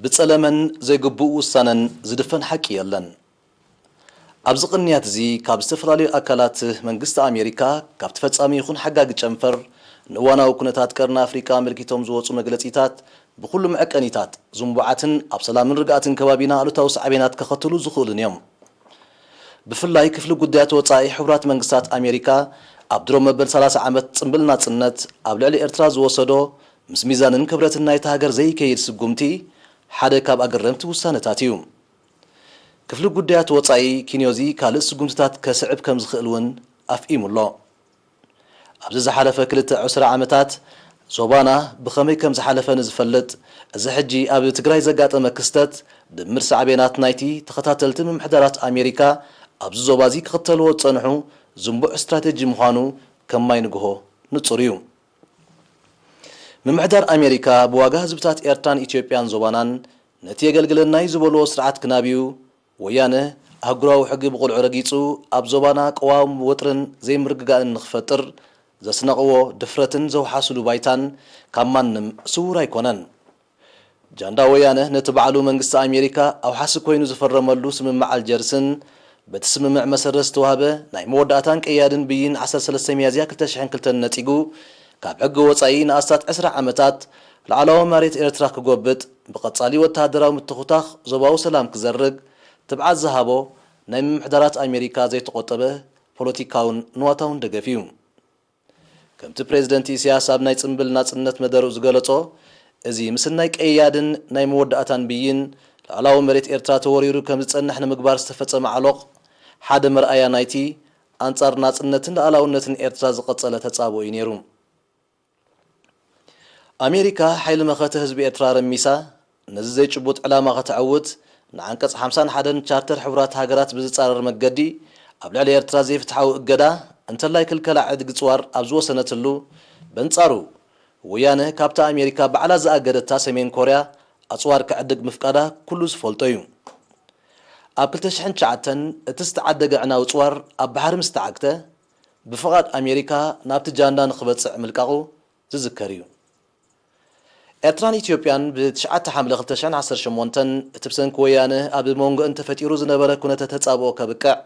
ብጸለመን ዘይግቡእ ውሳነን ዝድፈን ሓቂ የለን። ኣብዚ ቅንያት እዚ ካብ ዝተፈላለዩ ኣካላት መንግስቲ ኣሜሪካ፣ ካብቲ ፈጻሚ ይኹን ሓጋጊ ጨንፈር፣ ንእዋናዊ ኩነታት ቀርኒ ኣፍሪቃ ኣመልኪቶም ዝወጹ መግለጺታት ብኹሉ መዐቀኒታት ዝንቡዓትን ኣብ ሰላምን ርግኣትን ከባቢና ኣሉታዊ ሳዕቤናት ከኸትሉ ዝኽእሉን እዮም። ብፍላይ ክፍሊ ጉዳያት ወጻኢ ሕቡራት መንግስታት ኣሜሪካ ኣብ ድሮ መበል ሰላሳ ዓመት ጽምብል ናጽነት ኣብ ልዕሊ ኤርትራ ዝወሰዶ፣ ምስ ሚዛንን ክብረትን ናይታ ሃገር ዘይከይድ ስጉምቲ፣ ሓደ ካብ ኣገረምቲ ውሳነታት እዩ። ክፍሊ ጉዳያት ወጻኢ ኪንዮዚ ካልእ ስጉምትታት ከስዕብ ከም ዝኽእል እውን ኣፍኢሙ ኣሎ። ኣብዚ ዝሓለፈ ክልተ ዕስራ ዓመታት ዞባና ብኸመይ ከም ዝሓለፈ ንዝፈልጥ፣ እዚ ሕጂ ኣብ ትግራይ ዘጋጠመ ክስተት ድምር ሳዕቤናት ናይቲ ተኸታተልቲ ምምሕዳራት ኣሜሪካ ኣብዚ ዞባ እዚ ክኽተልዎ ዝጸንሑ ዝንቡዕ ስትራተጂ ምዃኑ ከም ማይ ንግሆ ንጹር እዩ። ምምሕዳር ኣሜሪካ ብዋጋ ህዝብታት ኤርትራን ኢትዮጵያን ዞባናን ነቲ የገልግለና እዩ ዝበልዎ ስርዓት ክናብዩ፣ ወያነ ኣህጉራዊ ሕጊ ብቕልዑ ረጊጹ፣ ኣብ ዞባና ቅዋም ወጥርን ዘይምርግጋእን ንኽፈጥር ዘስነቕዎ ድፍረትን ዘውሓስሉ ባይታን ካብ ማንም ስዉር ኣይኮነን። ጃንዳ ወያነ ነቲ ባዕሉ መንግስቲ ኣሜሪካ ኣውሓሲ ኮይኑ ዝፈረመሉ ስምምዕ ኣልጀርስን በቲ ስምምዕ መሰረት ዝተዋህበ ናይ መወዳእታን ቀያድን ብይን ዓሰርተ ሰለስተ ሚያዝያ ክልተ ሽሕን ክልተን ነጺጉ፣ ካብ ሕጊ ወጻኢ ንኣስታት ዕስራ ዓመታት ላዕላዊ መሬት ኤርትራ ክጎብጥ፣ ብቐጻሊ ወተሃደራዊ ምትኹታኽ ዞባዊ ሰላም ክዘርግ ትብዓት ዝሃቦ ናይ ምምሕዳራት ኣሜሪካ ዘይተቖጠበ ፖለቲካውን ንዋታውን ደገፍ እዩ። ከምቲ ፕሬዚደንት ኢሳያስ ኣብ ናይ ጽምብል ናጽነት መደርኡ ዝገለጾ፣ እዚ ምስናይ ቀያድን ናይ መወዳእታን ብይን፣ ላዕላዊ መሬት ኤርትራ ተወሪሩ ከም ዝጸንሕ ንምግባር ዝተፈጸመ ዓሎቕ፣ ሓደ መርኣያ ናይቲ ኣንጻር ናጽነትን ሉዓላውነትን ኤርትራ ዝቐጸለ ተጻብኦ እዩ ነይሩ። ኣሜሪካ ሓይሊ መኸተ ህዝቢ ኤርትራ ረሚሳ፣ ነዚ ዘይጭቡጥ ዕላማ ከተዕውት፣ ንዓንቀጽ ሓምሳን ሓደን ቻርተር ሕቡራት ሃገራት ብዝጻረር መገዲ፣ ኣብ ልዕሊ ኤርትራ ዘይፍትሓዊ እገዳ፣ እንተላይ ክልከላ ዕድጊ ጽዋር ኣብ ዝወሰነትሉ፣ በንጻሩ፣ ወያነ ካብታ ኣሜሪካ ባዕላ ዝኣገደታ ሰሜን ኮርያ ኣጽዋር ክዕድግ ምፍቃዳ ኩሉ ዝፈልጦ እዩ። ኣብ ክልተ ሽሕን ትሽዓተን እቲ ዝተዓደገ ዕናዊ ጽዋር ኣብ ባሕሪ ምስ ተዓግተ፣ ብፍቓድ ኣሜሪካ ናብቲ ጃንዳ ንኽበጽዕ ምልቃቑ ዝዝከር እዩ። ኤርትራን ኢትዮጵያን ብትሽዓተ ሓምለ ክልተ ሽሕን ዓሰርተ ሸሞንተን እቲ ብሰንኪ ወያነ ኣብ መንጎአን ተፈጢሩ ዝነበረ ኩነተ ተጻብኦ ከብቅዕ፣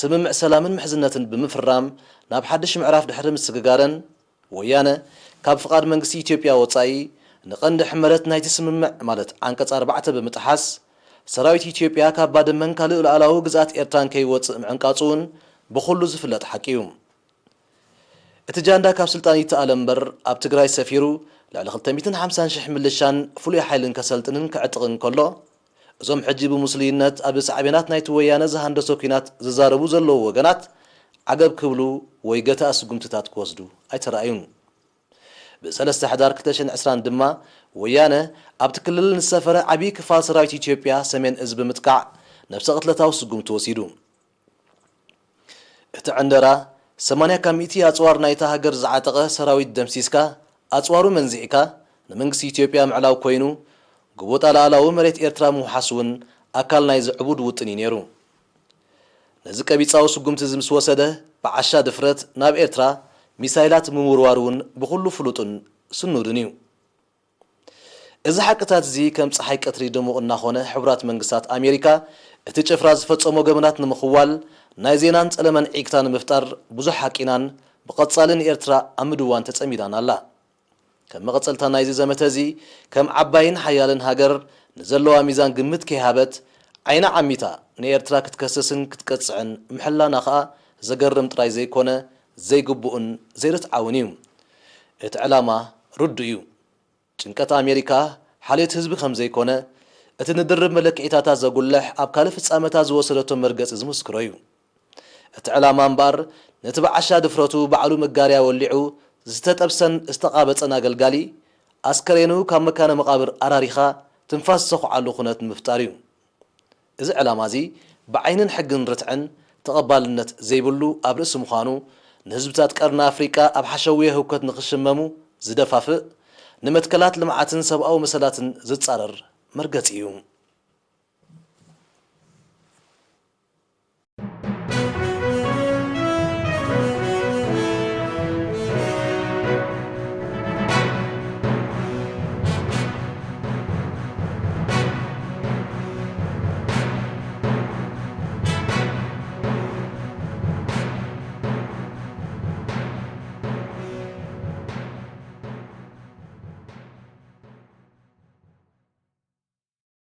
ስምምዕ ሰላምን ምሕዝነትን ብምፍራም ናብ ሓድሽ ምዕራፍ ድሕሪ ምስግጋረን፣ ወያነ ካብ ፍቓድ መንግስቲ ኢትዮጵያ ወጻኢ፣ ንቐንዲ ሕመረት ናይቲ ስምምዕ ማለት ዓንቀጽ ኣርባዕተ ብምጥሓስ፣ ሰራዊት ኢትዮጵያ ካብ ባድመን ካልእ ሉዓላዊ ግዝኣት ኤርትራን ከይወጽእ ምዕንቃጹ እውን ብኹሉ ዝፍለጥ ሓቂ እዩ። እቲ ጃንዳ ካብ ስልጣን ይተኣለ እምበር፣ ኣብ ትግራይ ሰፊሩ ልዕሊ ክልተ ሚእትን ሓምሳን ሽሕ ምልሻን ፍሉይ ሓይልን ከሰልጥንን ከዕጥቕን ከሎ፣ እዞም ሕጂ ብሙስሊይነት ኣብ ሳዕቤናት ናይቲ ወያነ ዝሃንደሶ ኲናት ዝዛረቡ ዘለዉ ወገናት፣ ዓገብ ክብሉ ወይ ገታ ስጉምትታት ክወስዱ ኣይተራእዩን። ብሰለስተ ሕዳር ክልተ ሽሕን ዕስራን ድማ፣ ወያነ ኣብቲ ክልል ንዝሰፈረ ዓብዪ ክፋል ሰራዊት ኢትዮጵያ ሰሜን እዝ ብምጥቃዕ፣ ነብሰ ቅትለታዊ ስጉምቲ ወሲዱ። እቲ ዕንደራ፣ ሰማንያ ካብ ሚእቲ ኣጽዋር ናይታ ሃገር ዝዓጠቐ ሰራዊት ደምሲስካ፣ ኣጽዋሩ መንዚዕካ፣ ንመንግስቲ ኢትዮጵያ ምዕላው ኮይኑ፣ ጎቦጣ ላዕላዊ መሬት ኤርትራ ምውሓስ እውን ኣካል ናይዚ ዕቡድ ውጥን እዩ ነይሩ። ነዚ ቀቢጻዊ ስጉምቲ እዚ ምስ ወሰደ፣ ብዓሻ ድፍረት ናብ ኤርትራ ሚሳይላት ምውርዋር እውን ብኹሉ ፍሉጥን ስኑድን እዩ። እዚ ሓቅታት እዚ ከም ጸሓይ ቀትሪ ድሙቕ እናኾነ፣ ሕቡራት መንግስታት ኣሜሪካ እቲ ጭፍራ ዝፈጸሞ ገበናት ንምኽዋል ናይ ዜናን ጸለመን ዒግታ ንምፍጣር ብዙሕ ሓቂናን ብቐጻሊ ንኤርትራ ኣብ ምድዋን ተጸሚዳን ኣላ። ከም መቐጸልታ ናይዚ ዘመተ እዚ፣ ከም ዓባይን ሓያልን ሃገር ንዘለዋ ሚዛን ግምት ከይሃበት፣ ዓይና ዓሚታ ንኤርትራ ክትከስስን ክትቀጽዕን ምሕላና ከኣ ዘገርም ጥራይ ዘይኮነ፣ ዘይግቡእን ዘይርትዓውን እዩ። እቲ ዕላማ ርዱእ እዩ። ጭንቀት ኣሜሪካ ሓልዮት ህዝቢ ከም ዘይኮነ፣ እቲ ንድርብ መለክዒታታ ዘጉልሕ ኣብ ካልእ ፍጻመታት ዝወሰደቶ መርገጺ ዝምስክሮ እዩ። እቲ ዕላማ እምበኣር፣ ነቲ ብዓሻ ድፍረቱ ባዕሉ መጋርያ ወሊዑ ዝተጠብሰን ዝተቓበጸን ኣገልጋሊ፣ ኣስከሬኑ ካብ መካነ መቓብር ኣራሪኻ ትንፋስ ዝሰኹዓሉ ኩነት ንምፍጣር እዩ። እዚ ዕላማ እዚ ብዓይንን ሕግን ርትዕን ተቐባልነት ዘይብሉ ኣብ ርእሲ ምዃኑ፣ ንህዝብታት ቀርኒ ኣፍሪቃ ኣብ ሓሸውየ ህውከት ንኽሽመሙ ዝደፋፍእ፣ ንመትከላት ልምዓትን ሰብኣዊ መሰላትን ዝጻረር መርገጺ እዩ።